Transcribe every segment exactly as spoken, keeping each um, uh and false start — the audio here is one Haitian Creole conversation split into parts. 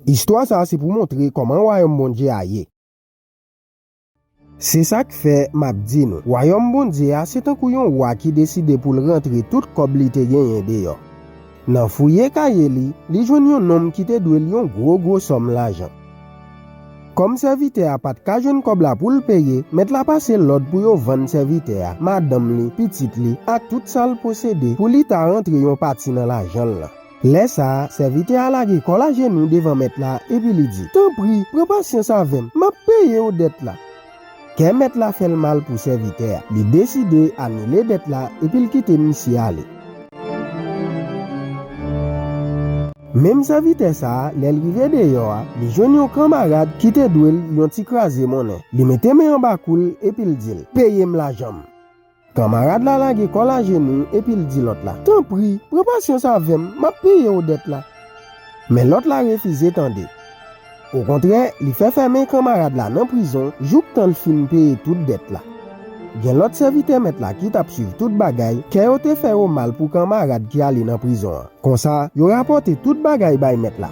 Istwa sa a se pou montre kòman Wayòm Bondye a ye. Se sa k fè m ap di nou, Wayòm Bondye a se tankou yon wa ki deside pou l rantre tout kòb li te genyen deyò. Nan fouye kaye li, li jwenn yon nonm ki te dwe l yon gwo gwo sòm lajan. Kòm sèvitè a pa t ka jwenn kòb la pou l peye, mèt la pase lòd pou yo vann sèvitè a, madanm li, pitit li, ak tout sa l posede pou li ta rantre yon pati nan lajan l lan. Lè sa a, sèvitè a lage kò l ajenou devan mèt la epi li di, "Tanpri, pran pasyans avè m, m ap peye w dèt la." Kè mèt la fè l mal pou sèvitè a. Li deside anile dèt la epi l kite misye ale. Menm sèvitè sa a, lè l rive deyò a, li jwenn yon kanmarad ki te dwe l yon ti kraze monnen. Li mete men anba kou l epi l di l, "Peye m lajan m." Kanmarad la lage kò l ajenou epi l di lòt la, "Tanpri, pran pasyans avè m, m ap peye w dèt la." Men lòt la refize tande. Okontrè, li fè fèmen kanmarad la nan prizon jouktan l fin peye tout dèt la. Gen lòt sèvitè mèt la ki t ap swiv tout bagay, kè yo te fè yo mal pou kanmarad ki ale nan prizon an. Konsa, yo rapòte tout bagay bay mèt la.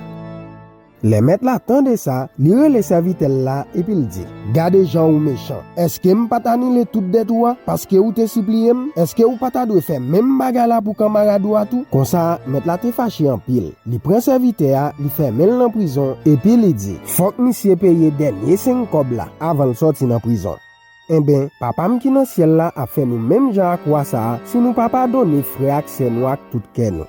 Lè mèt la tande sa, li rele sèvitè l la epi l di, "Gade jan ou mechan! Èske m pa t anile tout dèt ou a paske ou te sipliye m? Èske ou pa ta dwe fè menm bagay la pou kanmarad ou a tou?" Konsa, mèt la te fache anpil. Li pran sèvitè a, li fèmen l nan prizon, epi li di, "Fòk misye peye dènye senk kòb la avan l sòti nan prizon." Enben, Papa m ki nan syèl la ap fè nou menm jan ak wa sa a si nou pa padone frè ak sè nou ak tout kè nou.